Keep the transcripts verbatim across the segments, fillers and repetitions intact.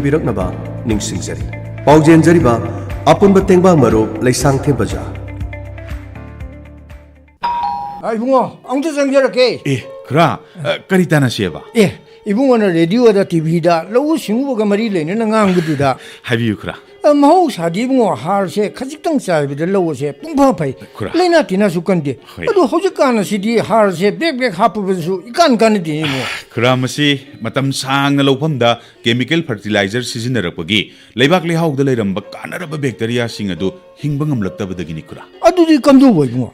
ꯕꯤꯔꯛꯅꯕ ꯅꯤꯡꯁꯤꯡꯖꯔꯤ꯫ ꯄꯥꯎꯖꯦꯟꯖꯔꯤꯕ ꯑꯄꯨꯟꯕ ꯇꯦꯡꯕꯥꯡ ꯃꯔꯨꯞ ꯂꯩꯁꯥꯡꯊꯦꯝ ꯕꯖꯥꯔ꯫ ꯑ, ꯏꯕꯨꯡꯉꯣ, ꯑꯃꯨꯛꯇ ꯆꯪꯖꯔꯛꯀꯦ꯫ ꯑꯦ, ꯈꯨꯔꯥ, ꯑ, ꯀꯔꯤ ꯇꯥꯟꯅꯁꯦꯕ? ꯑꯦ, ꯏꯕꯨꯡꯉꯣꯅ ꯔꯦꯗꯤꯑꯣꯗ, ꯇꯤꯚꯤꯗ ꯂꯧꯎ ꯁꯤꯡꯎꯕꯒ ꯃꯔꯤ ꯂꯩꯅꯅ ꯉꯥꯡꯕꯗꯨꯗ, ꯍꯥꯏꯕꯤꯌꯨ ꯈꯨꯔꯥ꯫ ꯑ, ꯃꯍꯧꯁꯥꯗꯤ ꯏꯕꯨꯡꯉꯣ, ꯍꯥꯔꯁꯦ ꯈꯖꯤꯛꯇꯪ ꯆꯥꯏꯕꯗ ꯂꯧ ꯑꯁꯦ ꯄꯨꯡꯐ ꯐꯩ, ꯈꯨꯔꯥ꯫ ꯂꯥꯏꯅꯥ ꯇꯤꯟꯅꯁꯨ ꯀꯟꯗꯦ꯫ ꯍꯣꯏ꯫ ꯑꯗꯨ ꯍꯧꯖꯤꯛꯀꯥꯟ ꯑꯁꯤꯗꯤ ꯍꯥꯔꯁꯦ ꯕꯦꯛ ꯕꯦꯛ ꯍꯥꯞꯄꯕꯁꯨ ꯏꯀꯥꯟ ꯀꯥꯟꯅꯗꯦ ꯏꯕꯨꯡꯉꯣ꯫ ꯈꯨꯔꯥ, ꯃꯁꯤ ꯃꯇꯝ ꯁꯥꯡꯅ ꯂꯧꯐꯝꯗ chemical fertilizer ꯁꯤꯖꯤꯟꯅꯔꯛꯄꯒꯤ ꯂꯩꯕꯥꯛ ꯂꯩꯍꯥꯎꯗ ꯂꯩꯔꯝꯕ ꯀꯥꯟꯅꯔꯕ ꯕꯦꯛꯇꯔꯤꯌꯥꯁꯤꯡ ꯑꯗꯨ ꯍꯤꯡꯕ ꯉꯝꯂꯛꯇꯕꯗꯒꯤꯅꯤ ꯈꯨꯔꯥ꯫ ꯑꯗꯨꯗꯤ ꯀꯝꯗꯧꯕ ꯏꯕꯨꯡꯉꯣ?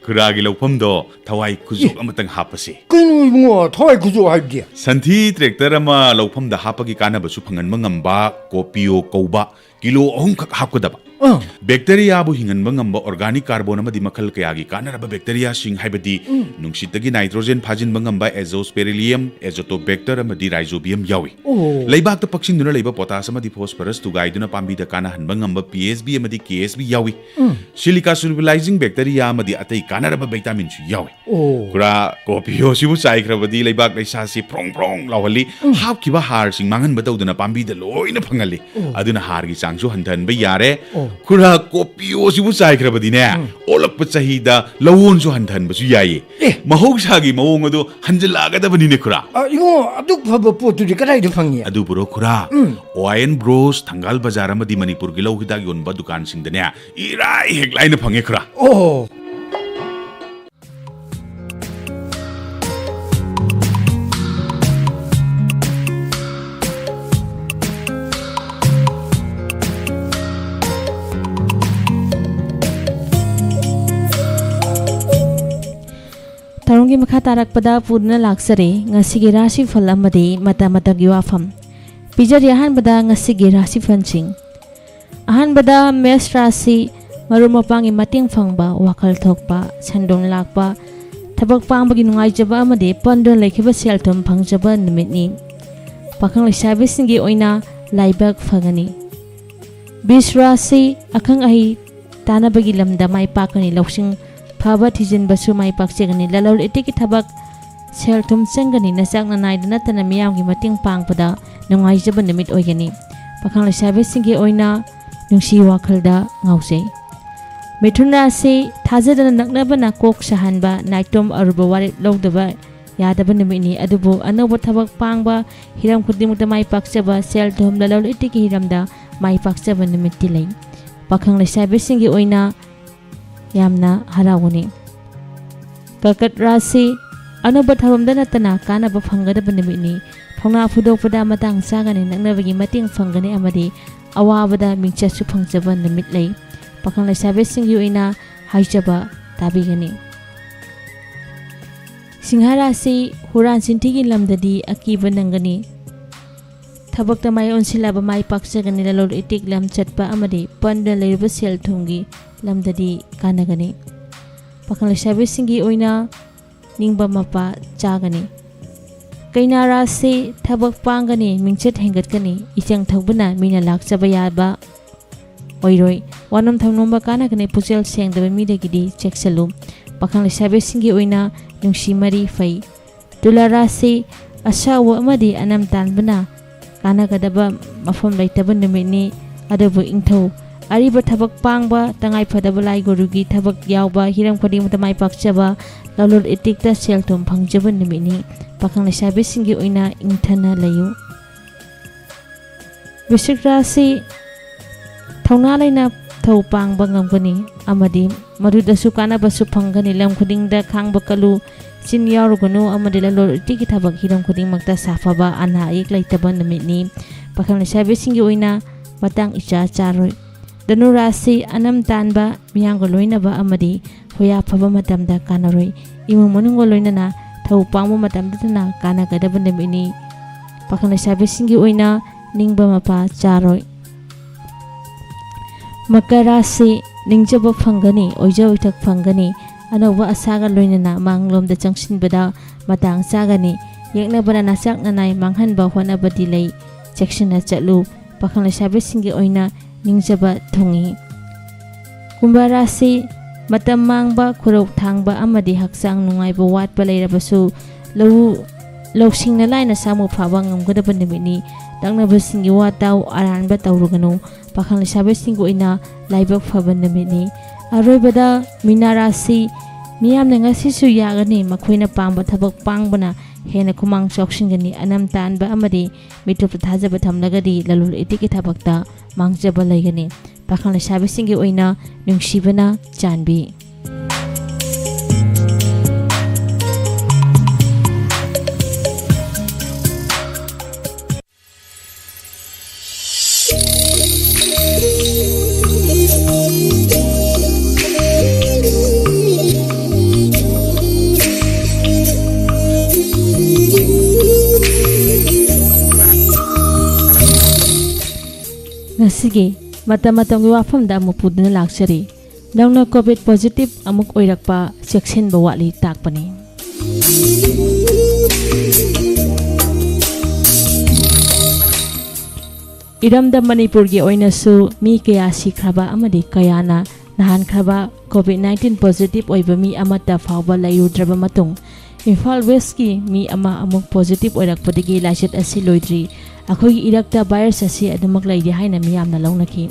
ꯈꯨꯔꯥꯒꯤ ꯂꯧꯐꯝꯗꯣ ꯊꯋꯥꯏ ꯈꯨꯖꯣꯞ ꯑꯃꯇꯪ ꯍꯥꯞꯄꯁꯦ꯫ ꯀꯩꯅꯣ ꯏꯕꯨꯡꯉꯣ, ꯊꯋꯥꯏ ꯈꯨꯖꯣꯞ ꯍꯥꯏꯕꯗꯤ? ꯁꯟꯊꯤ ꯇ꯭ꯔꯦꯛꯇꯔ ꯑꯃ ꯂꯧꯐꯝꯗ ꯍꯥꯞꯄꯒꯤ ꯀꯥꯟꯅꯕꯁꯨ ꯐꯪꯍꯟꯕ ꯉꯝꯕ ꯀꯣꯄꯤꯌꯣ ꯀꯧꯕ ꯀꯤꯂꯣ ꯑꯍꯨꯝꯈꯛ ꯍꯥꯞꯀꯗꯕ꯫ ꯑꯥ꯫ ꯕꯦꯛꯇꯔꯤꯌꯥꯕꯨ ꯍꯤꯡꯍꯟꯕ ꯉꯝꯕ organic carbon ꯑꯃꯗꯤ ꯃꯈꯜ ꯀꯌꯥꯒꯤ ꯀꯥꯟꯅꯔꯕ ꯕꯦꯛꯇꯔꯤꯌꯥꯁꯤꯡ, ꯍꯥꯏꯕꯗꯤ ꯅꯨꯡꯁꯤꯠꯇꯒꯤ nitrogen ꯐꯥꯖꯤꯟꯕ ꯉꯝꯕ azospirillum, azotobacter ꯑꯃꯗꯤ rhizobium ꯌꯥꯎꯏ꯫ ꯑꯣ꯫ ꯂꯩꯕꯥꯛꯇ ꯄꯛꯁꯤꯟꯗꯨꯅ ꯂꯩꯕ potash ꯑꯃꯗꯤ phosphorus ꯊꯨꯒꯥꯏꯗꯨꯅ ꯄꯥꯝꯕꯤꯗ ꯀꯥꯟꯅꯍꯟꯕ ꯉꯝꯕ P S B ꯑꯃꯗꯤ K S B ꯌꯥꯎꯏ꯫ Silica solubilizing bacteria ꯑꯃꯗꯤ ꯑꯇꯩ ꯀꯥꯟꯅꯔꯕ vitaminꯁꯨ ꯌꯥꯎꯏ꯫ ꯑꯣ꯫ ꯈꯨꯔꯥ, ꯀꯣꯄꯤꯌꯣꯁꯤꯕꯨ ꯆꯥꯏꯈ꯭ꯔꯕꯗꯤ ꯂꯩꯕꯥꯛ ꯂꯩꯁꯥꯁꯤ ꯐ꯭ꯔꯣꯡ ꯐ꯭ꯔꯣꯡ ꯂꯥꯎꯍꯜꯂꯤ꯫ ꯍꯥꯞꯈꯤꯕ ꯍꯥꯔꯁꯤꯡ ꯃꯥꯡꯍꯟꯕ ꯇꯧꯗꯅ ꯄꯥꯝꯕꯤꯗ ꯂꯣꯏꯅ ꯐꯪꯍꯜꯂꯤ꯫ ꯑꯗꯨꯅ ꯍꯥꯔꯒꯤ ꯆꯥꯡꯁꯨ ꯍꯟꯊꯍꯟꯕ ꯌꯥꯔꯦ꯫ ꯑꯣ꯫ ꯈꯨꯔꯥ, ꯀꯣꯄꯤꯌꯣꯁꯤꯕꯨ ꯆꯥꯏꯈ꯭ꯔꯕꯗꯤꯅꯦ, ꯑꯣꯜꯂꯛꯄ ꯆꯍꯤꯗ ꯂꯧꯑꯣꯟꯁꯨ ꯍꯟꯊꯍꯟꯕꯁꯨ ꯌꯥꯏꯌꯦ꯫ ꯑꯦ꯫ ꯃꯍꯧꯁꯥꯒꯤ ꯃꯑꯣꯡ ꯑꯗꯨ ꯍꯟꯖꯤꯜꯂꯛꯑꯒꯗꯕꯅꯤꯅꯦ ꯈꯨꯔꯥ꯫ ꯑ, ꯏꯕꯨꯡꯉꯣ, ꯑꯗꯨꯛ ꯐꯕ ꯄꯣꯠꯇꯨꯗꯤ ꯀꯗꯥꯏꯗ ꯐꯪꯉꯤ? ꯑꯗꯨꯕꯨꯔꯣ ꯈꯨꯔꯥ, ꯎꯝ꯫ ꯑꯣ ꯑꯥꯏ ꯑꯦꯟ ꯕ꯭ꯔꯣꯁ, ꯊꯪꯒꯥꯜ ꯕꯖꯥꯔ ꯑꯃꯗꯤ ꯃꯅꯤꯄꯨꯔꯒꯤ ꯂꯧ ꯍꯤꯗꯥꯛ ꯌꯣꯟꯕ ꯗꯨꯀꯥꯟꯁꯤꯡꯗꯅꯦ ꯏꯔꯥꯏ ꯍꯦꯛ ꯂꯥꯏꯅ ꯐꯪꯉꯦ ꯈꯨꯔꯥ꯫ ꯑꯣ꯫ ꯊꯧꯔꯝꯒꯤ ꯃꯈꯥ ꯇꯥꯔꯛꯄꯗ ꯄꯨꯗꯨꯅ ꯂꯥꯛꯆꯔꯤ ꯉꯁꯤꯒꯤ ꯔꯥꯁꯤꯐꯜ ꯑꯃꯗꯤ ꯃꯇꯝ ꯃꯇꯝꯒꯤ ꯋꯥꯐꯝ꯫ ꯄꯤꯖꯔꯤ ꯑꯍꯥꯟꯕꯗ ꯉꯁꯤꯒꯤ ꯔꯥꯁꯤꯐꯜꯁꯤꯡ꯫ ꯑꯍꯥꯟꯕꯗ ꯃꯦꯁ ꯔꯥꯁꯤ, ꯃꯔꯨꯞ ꯃꯄꯥꯡꯒꯤ ꯃꯇꯦꯡ ꯐꯪꯕ, ꯋꯥꯈꯜ ꯊꯣꯛꯄ, ꯁꯦꯟꯗꯣꯡ ꯂꯥꯛꯄ, ꯊꯕꯛ ꯄꯥꯡꯕꯒꯤ ꯅꯨꯡꯉꯥꯏꯖꯕ ꯑꯃꯗꯤ ꯄꯟꯗꯨꯅ ꯂꯩꯈꯤꯕ ꯁꯦꯜ ꯊꯨꯝ ꯐꯪꯖꯕ ꯅꯨꯃꯤꯠꯅꯤ꯫ ꯄꯥꯈꯪ ꯂꯩꯁꯥꯕꯤꯁꯤꯡꯒꯤ ꯑꯣꯏꯅ ꯂꯥꯏꯕꯛ ꯐꯒꯅꯤ꯫ ꯕꯤꯁ ꯔꯥꯁꯤ, ꯑꯈꯪ ꯑꯍꯩ ꯇꯥꯟꯅꯕꯒꯤ ꯂꯝꯗ ꯃꯥꯏ ꯄꯥꯛꯀꯅꯤ꯫ ꯂꯧꯁꯤꯡ ꯐꯕ ꯊꯤꯖꯤꯟꯕꯁꯨ ꯃꯥꯏ ꯄꯥꯛꯆꯒꯅꯤ꯫ ꯂꯂꯣꯟ ꯏꯇꯤꯛꯀꯤ ꯊꯕꯛ ꯁꯦꯜ ꯊꯨꯝ ꯆꯪꯒꯅꯤ꯫ ꯅꯆꯥꯛ ꯅꯅꯥꯏꯗ ꯅꯠꯇꯅ ꯃꯤꯌꯥꯝꯒꯤ ꯃꯇꯦꯡ ꯄꯥꯡꯕꯗ ꯅꯨꯡꯉꯥꯏꯖꯕ ꯅꯨꯃꯤꯠ ꯑꯣꯏꯒꯅꯤ꯫ ꯄꯥꯈꯪ ꯂꯩꯁꯥꯕꯤꯁꯤꯡꯒꯤ ꯑꯣꯏꯅ ꯅꯨꯡꯁꯤ ꯋꯥꯈꯜꯗ ꯉꯥꯎꯖꯩ꯫ ꯃꯤꯊꯨꯟ ꯔꯥꯁꯤ, ꯊꯥꯖꯗꯅ ꯅꯛꯅꯕꯅ ꯀꯣꯛ ꯁꯥꯍꯟꯕ, ꯅꯥꯏꯇꯣꯝ ꯑꯔꯨꯕ ꯋꯥꯔꯦꯞ ꯂꯧꯗꯕ ꯌꯥꯗꯕ ꯅꯨꯃꯤꯠꯅꯤ꯫ ꯑꯗꯨꯕꯨ ꯑꯅꯧꯕ ꯊꯕꯛ ꯄꯥꯡꯕ, ꯍꯤꯔꯝ ꯈꯨꯗꯤꯡꯃꯛꯇ ꯃꯥꯏ ꯄꯥꯛꯆꯕ, ꯁꯦꯜ ꯊꯨꯝ ꯂꯂꯣꯟ ꯏꯇꯤꯛꯀꯤ ꯍꯤꯔꯝꯗ ꯃꯥꯏ ꯄꯥꯛꯆꯕ ꯅꯨꯃꯤꯠꯇꯤ ꯂꯩ꯫ ꯄꯥꯈꯪ ꯂꯩꯁꯥꯕꯤꯁꯤꯡꯒꯤ ꯑꯣꯏꯅ ꯌꯥꯝꯅ ꯍꯔꯥꯎꯒꯅꯤ꯫ ꯀꯔꯀꯠ ꯔꯥꯁꯤ, ꯑꯅꯧꯕ ꯊꯧꯔꯝꯗ ꯅꯠꯇꯅ ꯀꯥꯟꯅꯕ ꯐꯪꯒꯗꯕ ꯅꯨꯃꯤꯠꯅꯤ꯫ ꯊꯧꯅꯥ ꯐꯨꯗꯣꯛꯄꯗ ꯃꯇꯥꯡ ꯆꯥꯒꯅꯤ, ꯅꯛꯅꯕꯒꯤ ꯃꯇꯦꯡ ꯐꯪꯒꯅꯤ ꯑꯃꯗꯤ ꯑꯋꯥꯕꯗ ꯃꯤꯡꯆꯠꯁꯨ ꯐꯪꯖꯕ ꯅꯨꯃꯤꯠ ꯂꯩ꯫ ꯄꯥꯈꯪ ꯂꯩꯁꯥꯕꯤꯁꯤꯡꯒꯤ ꯑꯣꯏꯅ ꯍꯥꯏꯖꯕ ꯇꯥꯕꯤꯒꯅꯤ꯫ ꯁꯤꯡꯍ ꯔꯥꯁꯤ, ꯍꯨꯔꯥꯟ ꯆꯤꯟꯊꯤꯒꯤ ꯂꯝꯗꯗꯤ ꯑꯀꯤꯕ ꯅꯪꯒꯅꯤ꯫ ꯊꯕꯛꯇ ꯃꯥꯏ ꯑꯣꯟꯁꯤꯜꯂꯕ ꯃꯥꯏ ꯄꯥꯛꯆꯒꯅꯤ꯫ ꯂꯂꯣꯟ ꯏꯇꯤꯛ ꯂꯝ ꯆꯠꯄ ꯑꯃꯗꯤ ꯄꯟꯗꯨꯅ ꯂꯩꯔꯤꯕ ꯁꯦꯜ ꯊꯨꯝꯒꯤ ꯂꯝꯗꯗꯤ ꯀꯥꯟꯅꯒꯅꯤ꯫ ꯄꯥꯈꯪ ꯂꯩꯁꯥꯕꯤꯁꯤꯡꯒꯤ ꯑꯣꯏꯅ ꯅꯤꯡꯕ ꯃꯄꯥ ꯆꯥꯒꯅꯤ꯫ ꯀꯩꯅꯥ ꯔꯥꯁꯤ, ꯊꯕꯛ ꯄꯥꯡꯒꯅꯤ, ꯃꯤꯡꯆꯠ ꯍꯦꯟꯒꯠꯀꯅꯤ꯫ ꯏꯆꯪ ꯊꯧꯕꯅ ꯃꯤꯅ ꯂꯥꯛꯆꯕ ꯌꯥꯕ ꯑꯣꯏꯔꯣꯏ꯫ ꯋꯥꯅꯣꯝ ꯊꯧꯅꯣꯝꯕ ꯀꯥꯟꯅꯒꯅꯤ꯫ ꯄꯨꯛꯆꯦꯜ ꯁꯦꯡꯗꯕ ꯃꯤꯗꯒꯤꯗꯤ ꯆꯦꯛꯁꯤꯜꯂꯨ꯫ ꯄꯥꯈꯪ ꯂꯩꯁꯥꯕꯤꯁꯤꯡꯒꯤ ꯑꯣꯏꯅ ꯅꯨꯡꯁꯤ ꯃꯔꯤ ꯐꯩ꯫ ꯇꯨꯂꯥ ꯔꯥꯁꯤ, ꯑꯁꯥꯎꯕ ꯑꯃꯗꯤ ꯑꯅꯝ ꯇꯥꯟꯕꯅ ꯀꯥꯟꯅꯒꯗꯕ ꯃꯐꯝ ꯂꯩꯇꯕ ꯅꯨꯃꯤꯠꯅꯤ꯫ ꯑꯗꯨꯕꯨ ꯏꯪꯊꯧ ꯑꯔꯤꯕ ꯊꯕꯛ ꯄꯥꯡꯕ, ꯇꯉꯥꯏꯐꯗꯕ ꯂꯥꯏ ꯒꯨꯔꯨꯒꯤ ꯊꯕꯛ ꯌꯥꯎꯕ, ꯍꯤꯔꯝ ꯈꯨꯗꯤꯡꯃꯛꯇ ꯃꯥꯏ ꯄꯥꯛꯆꯕ, ꯂꯂꯣꯟ ꯏꯇꯤꯛꯇ ꯁꯦꯜ ꯊꯨꯝ ꯐꯪꯖꯕ ꯅꯨꯃꯤꯠꯅꯤ꯫ ꯄꯥꯈꯪ ꯂꯩꯁꯥꯕꯤꯁꯤꯡꯒꯤ ꯑꯣꯏꯅ ꯏꯪꯊꯅ ꯂꯩꯌꯨ꯫ ꯋ꯭ꯔꯤꯁꯤꯛ ꯔꯥꯁꯤ, ꯊꯧꯅꯥ ꯂꯩꯅ ꯊꯧ ꯄꯥꯡꯕ ꯉꯝꯒꯅꯤ ꯑꯃꯗꯤ ꯃꯗꯨꯗꯁꯨ ꯀꯥꯟꯅꯕꯁꯨ ꯐꯪꯒꯅꯤ꯫ ꯂꯝ ꯈꯨꯗꯤꯡꯗ ꯈꯥꯡꯕ ꯀꯜꯂꯨ, ꯆꯤꯟ ꯌꯥꯎꯔꯨꯒꯅꯨ ꯑꯃꯗꯤ ꯂꯂꯣꯟ ꯏꯇꯤꯛꯀꯤ ꯊꯕꯛ ꯍꯤꯔꯝ ꯈꯨꯗꯤꯡꯃꯛꯇ ꯁꯥꯐꯕ, ꯑꯅꯥ ꯑꯌꯦꯛ ꯂꯩꯇꯕ ꯅꯨꯃꯤꯠꯅꯤ꯫ ꯄꯥꯈꯪ ꯂꯩꯁꯥꯕꯤꯁꯤꯡꯒꯤ ꯑꯣꯏꯅ ꯃꯇꯥꯡ ꯏꯆꯥ ꯆꯥꯔꯣꯏ꯫ ꯙꯅꯨ ꯔꯥꯁꯤ, ꯑꯅꯝ ꯇꯥꯟꯕ, ꯃꯤꯌꯥꯝꯒ ꯂꯣꯏꯅꯕ ꯑꯃꯗꯤ ꯍꯣꯌꯥ ꯐꯕ ꯃꯇꯝꯗ ꯀꯥꯟꯅꯔꯣꯏ꯫ ꯏꯃꯨꯡ ꯃꯅꯨꯡꯒ ꯂꯣꯏꯅꯅ ꯊꯧ ꯄꯥꯡꯕ ꯃꯇꯝꯗꯇꯅ ꯀꯥꯟꯅꯒꯗꯕ ꯅꯨꯃꯤꯠꯅꯤ꯫ ꯄꯥꯈꯪ ꯂꯩꯁꯥꯕꯤꯁꯤꯡꯒꯤ ꯑꯣꯏꯅ ꯅꯤꯡꯕ ꯃꯄꯥ ꯆꯥꯔꯣꯏ꯫ ꯃꯀꯔ ꯔꯥꯁꯤ, ꯅꯤꯡꯖꯕ ꯐꯪꯒꯅꯤ, ꯑꯣꯏꯖ ꯑꯣꯏꯊꯛ ꯐꯪꯒꯅꯤ꯫ ꯑꯅꯧꯕ ꯑꯁꯥꯒ ꯂꯣꯏꯅꯅ ꯃꯥꯡꯂꯣꯝꯗ ꯆꯪꯁꯤꯟꯕꯗ ꯃꯇꯥꯡ ꯆꯥꯒꯅꯤ꯫ ꯌꯦꯛꯅꯕꯅ ꯅꯆꯥꯛ ꯅꯅꯥꯏ ꯃꯥꯡꯍꯟꯕ ꯍꯣꯠꯅꯕꯗꯤ ꯂꯩ꯫ ꯆꯦꯛꯁꯤꯟꯅ ꯆꯠꯂꯨ꯫ ꯄꯥꯈꯪ ꯂꯩꯁꯥꯕꯤꯁꯤꯡꯒꯤ ꯑꯣꯏꯅ ꯅꯤꯡꯖꯕ ꯊꯨꯡꯏ꯫ ꯀꯨꯝꯚ ꯔꯥꯁꯤ, ꯃꯇꯝ ꯃꯥꯡꯕ, ꯈꯨꯔꯧ ꯊꯥꯡꯕ ꯑꯃꯗꯤ ꯍꯛꯆꯥꯡ ꯅꯨꯡꯉꯥꯏꯕ ꯋꯥꯠꯄ ꯂꯩꯔꯕꯁꯨ ꯂꯧꯎ ꯂꯧꯁꯤꯡꯅ ꯂꯥꯏꯅ ꯁꯥꯃꯨ ꯐꯥꯕ ꯉꯝꯒꯗꯕ ꯅꯨꯃꯤꯠꯅꯤ꯫ ꯂꯛꯅꯕꯁꯤꯡꯒꯤ ꯋꯥ ꯇꯥꯎ, ꯑꯔꯥꯟꯕ ꯇꯧꯔꯨꯒꯅꯨ꯫ ꯄꯥꯈꯪ ꯂꯩꯁꯥꯕꯤꯁꯤꯡꯒꯤ ꯑꯣꯏꯅ ꯂꯥꯏꯕꯛ ꯐꯕ ꯅꯨꯃꯤꯠꯅꯤ꯫ ꯑꯔꯣꯏꯕꯗ ꯃꯤꯅꯥ ꯔꯥꯁꯤ, ꯃꯤꯌꯥꯝꯅ ꯉꯁꯤꯁꯨ ꯌꯥꯒꯅꯤ꯫ ꯃꯈꯣꯏꯅ ꯄꯥꯝꯕ ꯊꯕꯛ ꯄꯥꯡꯕꯅ ꯍꯦꯟꯅ ꯈꯨꯃꯥꯡ ꯆꯥꯎꯁꯤꯟꯒꯅꯤ꯫ ꯑꯅꯝ ꯇꯥꯟꯕ ꯑꯃꯗꯤ ꯃꯤꯇꯣꯞꯇ ꯊꯥꯖꯕ ꯊꯝꯂꯒꯗꯤ ꯂꯂꯣꯟ ꯏꯇꯤꯛꯀꯤ ꯊꯕꯛꯇ ꯃꯥꯡꯖꯕ ꯂꯩꯒꯅꯤ꯫ ꯄꯥꯈꯪ ꯂꯩꯁꯥꯕꯤꯁꯤꯡꯒꯤ ꯑꯣꯏꯅ ꯅꯨꯡꯁꯤꯕꯅ ꯆꯥꯟꯕꯤ꯫ ꯉꯁꯤꯒꯤ ꯃꯇꯝ ꯃꯇꯝꯒꯤ ꯋꯥꯐꯝꯗ ꯑꯃꯨꯛ ꯄꯨꯗꯨꯅ ꯂꯥꯛꯆꯔꯤ꯫ ꯅꯧꯅ ꯀꯣꯚꯤꯗ ꯄꯣꯖꯤꯇꯤꯚ ꯑꯃꯨꯛ ꯑꯣꯏꯔꯛꯄ, ꯆꯦꯛꯁꯤꯟꯕ ꯋꯥꯠꯂꯤ ꯇꯥꯛꯄꯅꯤ꯫ ꯏꯔꯝꯗꯝ ꯃꯅꯤꯄꯨꯔꯒꯤ ꯑꯣꯏꯅꯁꯨ ꯃꯤ ꯀꯌꯥ ꯁꯤꯈ꯭ꯔꯕ ꯑꯃꯗꯤ ꯀꯌꯥꯅ ꯅꯥꯍꯟꯈ꯭ꯔꯕ ꯀꯣꯚꯤꯗ ꯅꯥꯏꯟꯇꯤꯟ ꯄꯣꯖꯤꯇꯤꯚ ꯑꯣꯏꯕ ꯃꯤ ꯑꯃꯠꯇ ꯐꯥꯎꯕ ꯂꯩꯔꯨꯗ꯭ꯔꯕ ꯃꯇꯨꯡ, ꯏꯝꯐꯥꯜ ꯋꯦꯁꯀꯤ ꯃꯤ ꯑꯃ ꯑꯃꯨꯛ ꯄꯣꯖꯤꯇꯤꯚ ꯑꯣꯏꯔꯛꯄꯗꯒꯤ ꯂꯥꯏꯆꯠ ꯑꯁꯤ ꯂꯣꯏꯗ꯭ꯔꯤ꯫ ꯑꯩꯈꯣꯏꯒꯤ ꯏꯔꯛꯇ ꯚꯥꯏꯔꯁ ꯑꯁꯤ ꯑꯗꯨꯃꯛ ꯂꯩꯔꯤ ꯍꯥꯏꯅ ꯃꯤꯌꯥꯝꯅ ꯂꯧꯅꯈꯤ꯫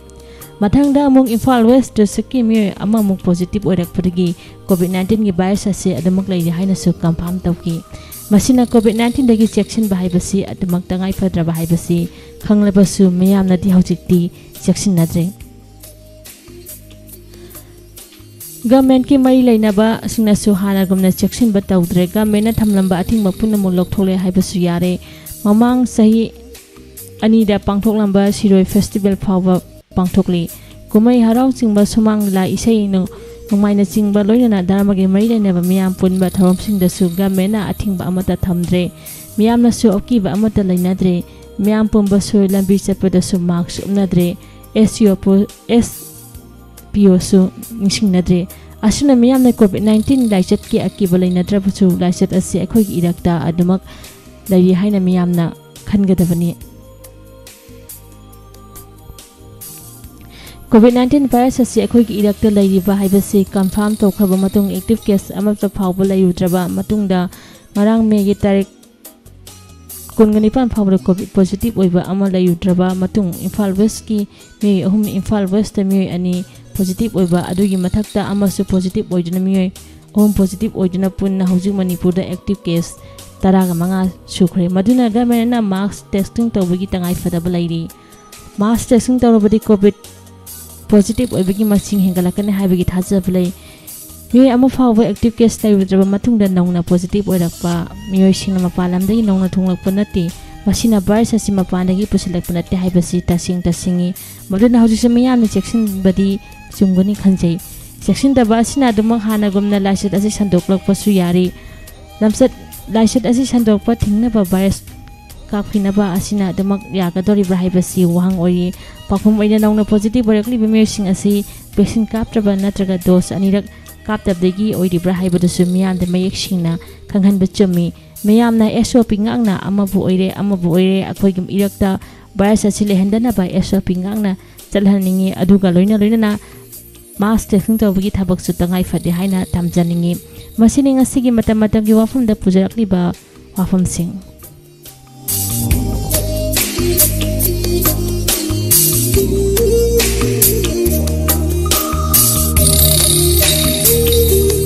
ꯃꯊꯪꯗ ꯑꯃꯨꯛ ꯏꯝꯐꯥꯜ ꯋꯦꯁ ꯗꯤꯁꯇ꯭ꯔꯤꯛꯀꯤ ꯃꯤꯑꯣꯏ ꯑꯃꯃꯨꯛ ꯄꯣꯖꯤꯇꯤꯚ ꯑꯣꯏꯔꯛꯄꯗꯒꯤ ꯀꯣꯚꯤꯗ ꯅꯥꯏꯟꯇꯤꯟꯒꯤ ꯚꯥꯏꯔꯁ ꯑꯁꯤ ꯑꯗꯨꯃꯛ ꯂꯩꯔꯤ ꯍꯥꯏꯅꯁꯨ ꯀꯟꯐꯥꯔꯝ ꯇꯧꯈꯤ꯫ ꯃꯁꯤꯅ ꯀꯣꯚꯤꯗ ꯅꯥꯏꯟꯇꯤꯟꯗꯒꯤ ꯆꯦꯛꯁꯤꯟꯕ ꯍꯥꯏꯕꯁꯤ ꯑꯗꯨꯃꯛ ꯇꯉꯥꯏ ꯐꯗ꯭ꯔꯕ ꯍꯥꯏꯕꯁꯤ ꯈꯪꯂꯕꯁꯨ ꯃꯤꯌꯥꯝꯅꯗꯤ ꯍꯧꯖꯤꯛꯇꯤ ꯆꯦꯛꯁꯤꯟꯅꯗ꯭ꯔꯦ꯫ ꯒꯃꯦꯟꯠꯀꯤ ꯃꯔꯤ ꯂꯩꯅꯕꯁꯤꯡꯅꯁꯨ ꯍꯥꯟꯅꯒꯨꯝꯅ ꯆꯦꯛꯁꯤꯟꯕ ꯇꯧꯗ꯭ꯔꯦ꯫ ꯒꯃꯦꯟꯠꯅ ꯊꯝꯂꯝꯕ ꯑꯊꯤꯡꯕ ꯄꯨꯝꯅꯃꯛ ꯂꯧꯊꯣꯛꯂꯦ ꯍꯥꯏꯕꯁꯨ ꯌꯥꯔꯦ꯫ ꯃꯃꯥꯡ ꯆꯍꯤ ꯑꯅꯤꯗ ꯄꯥꯡꯊꯣꯛꯂꯝꯕ ꯁꯤꯔꯣꯏ ꯐꯦꯁꯇꯤꯚꯦꯜ ꯐꯥꯎꯕ ꯄꯥꯡꯊꯣꯛꯂꯤ꯫ ꯀꯨꯝꯍꯩ ꯍꯔꯥꯎ ꯆꯤꯡꯕ, ꯁꯨꯃꯥꯡ ꯂꯤꯂꯥ, ꯏꯁꯩ ꯅꯣ-, ꯅꯣꯡꯃꯥꯏꯅ ꯆꯤꯡꯕ, ꯂꯣꯏꯅꯅ ꯙꯔꯃꯒꯤ ꯃꯔꯤ ꯂꯩꯅꯕ ꯃꯤꯌꯥꯝ ꯄꯨꯟꯕ ꯊꯧꯔꯝꯁꯤꯡꯗꯁꯨ ꯒꯃꯦꯟꯠꯅ ꯑꯊꯤꯡꯕ ꯑꯃꯠꯇ ꯊꯝꯗ꯭ꯔꯦ꯫ ꯃꯤꯌꯥꯝꯅꯁꯨ ꯑꯀꯤꯕ ꯑꯃꯠꯇ ꯂꯩꯅꯗ꯭ꯔꯦ꯫ ꯃꯤꯌꯥꯝ ꯄꯨꯝꯕꯁꯨ ꯂꯝꯕꯤ ꯆꯠꯄꯗꯁꯨ ꯃꯥꯛꯁ ꯎꯞꯅꯗ꯭ꯔꯦ꯫ ꯑꯦꯁ ꯌꯨ ꯄꯨ-, ꯑꯦꯁ ꯄꯤ ꯑꯣꯁꯨ ꯅꯤꯡꯁꯤꯡꯅꯗ꯭ꯔꯦ꯫ ꯑꯁꯨꯝꯅ ꯃꯤꯌꯥꯝꯅ ꯀꯣꯚꯤꯗ ꯅꯥꯏꯟꯇꯤꯟ ꯂꯥꯏꯆꯠꯀꯤ ꯑꯀꯤꯕ ꯂꯩꯅꯗ꯭ꯔꯕꯁꯨ, ꯂꯥꯏꯆꯠ ꯑꯁꯤ ꯑꯩꯈꯣꯏꯒꯤ ꯏꯔꯛꯇ ꯑꯗꯨꯃꯛ ꯂꯩꯔꯤ ꯍꯥꯏꯅ ꯃꯤꯌꯥꯝꯅ ꯈꯟꯒꯗꯕꯅꯤ꯫ ꯀꯣꯚꯤꯗ ꯅꯥꯏꯟꯇꯤꯟ ꯚꯥꯏꯔꯁ ꯑꯁꯤ ꯑꯩꯈꯣꯏꯒꯤ ꯏꯔꯛꯇ ꯂꯩꯔꯤꯕ ꯍꯥꯏꯕꯁꯤ ꯀꯟꯐꯥꯔꯝ ꯇꯧꯈ꯭ꯔꯕ ꯃꯇꯨꯡ, ꯑꯦꯛꯇꯤꯚ ꯀꯦꯁ ꯑꯃꯠꯇ ꯐꯥꯎꯕ ꯂꯩꯔꯨꯗ꯭ꯔꯕ ꯃꯇꯨꯡꯗ, ꯉꯔꯥꯡ ꯃꯦꯒꯤ ꯇꯥꯔꯤꯛ ꯀꯨꯟꯒ ꯅꯤꯄꯥꯟ ꯐꯥꯎꯕꯗ ꯀꯣꯚꯤꯗ ꯄꯣꯖꯤꯇꯤꯚ ꯑꯣꯏꯕ ꯑꯃ ꯂꯩꯔꯨꯗ꯭ꯔꯕ ꯃꯇꯨꯡ, ꯏꯝꯐꯥꯜ ꯋꯦꯁꯀꯤ ꯃꯤꯑꯣꯏ ꯑꯍꯨꯝ, ꯏꯝꯐꯥꯜ ꯋꯦꯁꯇ ꯃꯤꯑꯣꯏ ꯑꯅꯤ ꯄꯣꯖꯤꯇꯤꯚ ꯑꯣꯏꯕ, ꯑꯗꯨꯒꯤ ꯃꯊꯛꯇ ꯑꯃꯁꯨ ꯄꯣꯖꯤꯇꯤꯚ ꯑꯣꯏꯗꯨꯅ ꯃꯤꯑꯣꯏ ꯑꯍꯨꯝ ꯄꯣꯖꯤꯇꯤꯚ ꯑꯣꯏꯗꯨꯅ ꯄꯨꯟꯅ ꯍꯧꯖꯤꯛ ꯃꯅꯤꯄꯨꯔꯗ ꯑꯦꯛꯇꯤꯚ ꯀꯦꯁ ꯇꯔꯥꯒ ꯃꯉꯥ ꯁꯨꯈ꯭ꯔꯦ꯫ ꯃꯗꯨꯅ ꯒꯚꯔꯟꯃꯦꯟꯠꯅ ꯃꯥꯁ ꯇꯦꯁꯇꯤꯡ ꯇꯧꯕꯒꯤ ꯇꯉꯥꯏ ꯐꯗꯕ ꯂꯩꯔꯤ꯫ ꯃꯥꯁ ꯇꯦꯁꯇꯤꯡ ꯇꯧꯔꯕꯗꯤ ꯀꯣꯚꯤꯗ ꯄꯣꯖꯤꯇꯤꯚ ꯑꯣꯏꯕꯒꯤ ꯃꯁꯤꯡ ꯍꯦꯟꯒꯠꯂꯛꯀꯅꯤ ꯍꯥꯏꯕꯒꯤ ꯊꯥꯖꯕ ꯂꯩ꯫ ꯃꯤꯑꯣꯏ ꯑꯃ ꯐꯥꯎꯕ ꯑꯦꯛꯇꯤꯚ ꯀꯦꯁ ꯂꯩꯔꯨꯗ꯭ꯔꯕ ꯃꯇꯨꯡꯗ ꯅꯧꯅ ꯄꯣꯖꯤꯇꯤꯚ ꯑꯣꯏꯔꯛꯄ ꯃꯤꯑꯣꯏꯁꯤꯡꯅ ꯃꯄꯥꯟ ꯂꯝꯗꯒꯤ ꯅꯧꯅ ꯊꯨꯡꯂꯛꯄ ꯅꯠꯇꯦ꯫ ꯃꯁꯤꯅ ꯚꯥꯏꯔꯁ ꯑꯁꯤ ꯃꯄꯥꯟꯗꯒꯤ ꯄꯨꯁꯤꯜꯂꯛꯄ ꯅꯠꯇꯦ ꯍꯥꯏꯕꯁꯤ ꯇꯁꯦꯡ ꯇꯁꯦꯡꯉꯤ꯫ ꯃꯗꯨꯅ ꯍꯧꯖꯤꯛꯁꯨ ꯃꯤꯌꯥꯝꯅ ꯆꯦꯛꯁꯤꯟꯕꯗꯤ ꯆꯨꯝꯒꯅꯤ ꯈꯟꯖꯩ꯫ ꯆꯦꯛꯁꯤꯟꯗꯕ ꯑꯁꯤꯅ ꯑꯗꯨꯃꯛ ꯍꯥꯟꯅꯒꯨꯝꯅ ꯂꯥꯏꯆꯠ ꯑꯁꯤ ꯁꯟꯗꯣꯛꯂꯛꯄꯁꯨ ꯌꯥꯔꯤ꯫ ꯂꯝꯆꯠ ꯂꯥꯏꯆꯠ ꯑꯁꯤ ꯁꯟꯗꯣꯛꯄ ꯊꯤꯡꯅꯕ ꯚꯥꯏꯔꯁ ꯀꯥꯞꯈꯤꯅꯕ ꯑꯁꯤꯅ ꯑꯗꯨꯃꯛ ꯌꯥꯒꯗꯧꯔꯤꯕ꯭ꯔꯥ ꯍꯥꯏꯕꯁꯤ ꯋꯥꯍꯪ ꯑꯣꯏꯔꯤ꯫ ꯄꯥꯎꯈꯨꯝ ꯑꯣꯏꯅ ꯅꯧꯅ ꯄꯣꯖꯤꯇꯤꯚ ꯑꯣꯏꯔꯛꯂꯤꯕ ꯃꯤꯑꯣꯏꯁꯤꯡ ꯑꯁꯤ ꯚꯦꯛꯁꯤꯟ ꯀꯥꯞꯇ꯭ꯔꯕ ꯅꯠꯇ꯭ꯔꯒ ꯗꯣꯁ ꯑꯅꯤꯔꯛ ꯀꯥꯞꯇꯕꯗꯒꯤ ꯑꯣꯏꯔꯤꯕ꯭ꯔꯥ ꯍꯥꯏꯕꯗꯨꯁꯨ ꯃꯤꯌꯥꯝꯗ ꯃꯌꯦꯛ ꯁꯦꯡꯅ ꯈꯪꯍꯟꯕ ꯆꯨꯝꯃꯤ꯫ ꯃꯤꯌꯥꯝꯅ ꯑꯦꯁ ꯑꯣ ꯄꯤ ꯉꯥꯛꯅ ꯑꯃꯕꯨ ꯑꯣꯏꯔꯦ ꯑꯃꯕꯨ ꯑꯣꯏꯔꯦ ꯑꯩꯈꯣꯏꯒꯤ ꯏꯔꯛꯇ ꯚꯥꯏꯔꯁ ꯑꯁꯤ ꯂꯩꯍꯟꯗꯅꯕ ꯑꯦꯁ ꯑꯣ ꯄꯤ ꯉꯥꯛꯅ ꯆꯠꯍꯟꯅꯤꯡꯉꯤ꯫ ꯑꯗꯨꯒ ꯂꯣꯏꯅ ꯂꯣꯏꯅꯅ ꯃꯥꯁ ꯇꯦꯁꯇꯤꯡ ꯇꯧꯕꯒꯤ ꯊꯕꯛꯁꯨ ꯇꯉꯥꯏ ꯐꯗꯦ ꯍꯥꯏꯅ ꯊꯝꯖꯅꯤꯡꯉꯤ꯫ ꯃꯁꯤꯅꯤ ꯉꯁꯤꯒꯤ ꯃꯇꯝ ꯃꯇꯝꯒꯤ ꯋꯥꯐꯝꯗ ꯄꯨꯖꯔꯛꯂꯤꯕ ꯋꯥꯐꯝꯁꯤꯡ꯫